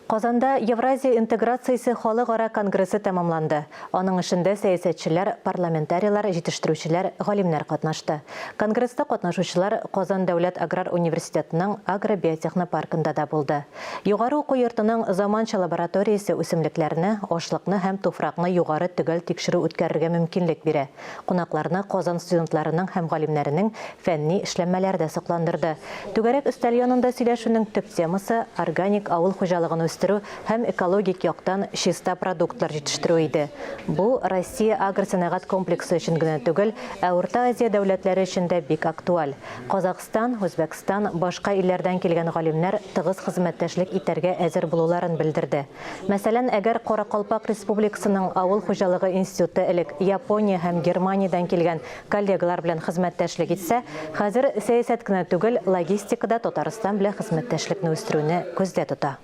Казанда Евразия интеграциясе халыкара конгрессы тәмамланды. Аның эшендә сәясәтчеләр, парламентарийлар, җитештерүчеләр, галимнәр катнашты. Конгресста катнашучылар Казан дәүләт аграр университетының агробиотехнопаркында да булды. Югары уку йортының заманча лабораториясе үсемлекләрне, ашлыкны һәм туфракны югары төгәл тикшерү үткәрергә мөмкинлек бирә. Кунакларны Казан студентларының һәм галимнәренең фәнни эшләнмәләре дә сокландырды. Түгәрәк өстәл янында сөйләшүнең төп темасы, органик авыл хуҗалыгын үстерү һәм экологик яктан чиста продуктлар җитештерү иде. Бу Россия агросәнәгать комплексы өчен генә түгел, ә Урта Азия дәүләтләре өчен дә бик актуаль. Казахстан, Үзбәкстан, башка илләрдән килгән галимнәр тыгыз хезмәттәшлек итәргә әзер булуларын белдерде. Мәсәлән, әгәр Каракалпак Республикасының Авыл хуҗалыгы институты элек Япония һәм Германиядән килгән коллегалар белән хезмәттәшлек итсә, хәзер сәясәт кенә түгел, логистика да Татарстан белән хезмәттәшлекне үстерүне күздә тота.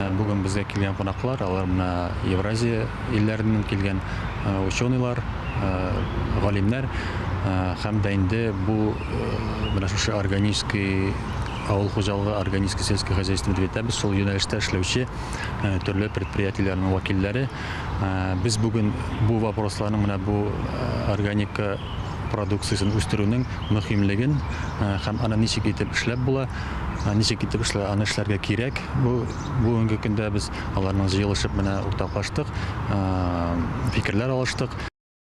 Бүген безгә килгән кунаклар, алар менә Евразия илләреннән килгән ученыйлар, галимнәр һәм дә инде бу менә шушы органический авыл хуҗалыгы, органическое сельское хозяйство дип әйтәбез, шул юнәлештә эшләүче төрле предприятиеләрнең вәкилләре. Без бүген бу вопросларның менә бу органика продукциясен үстерүнең мөһимлеген һәм аны ничек итеп эшләп була, ничек итеп эшлә, аны эшләргә кирәк. Бу бүгенге көндә без аларның җыелышып менә уртаклаштык, фикерләр алыштык.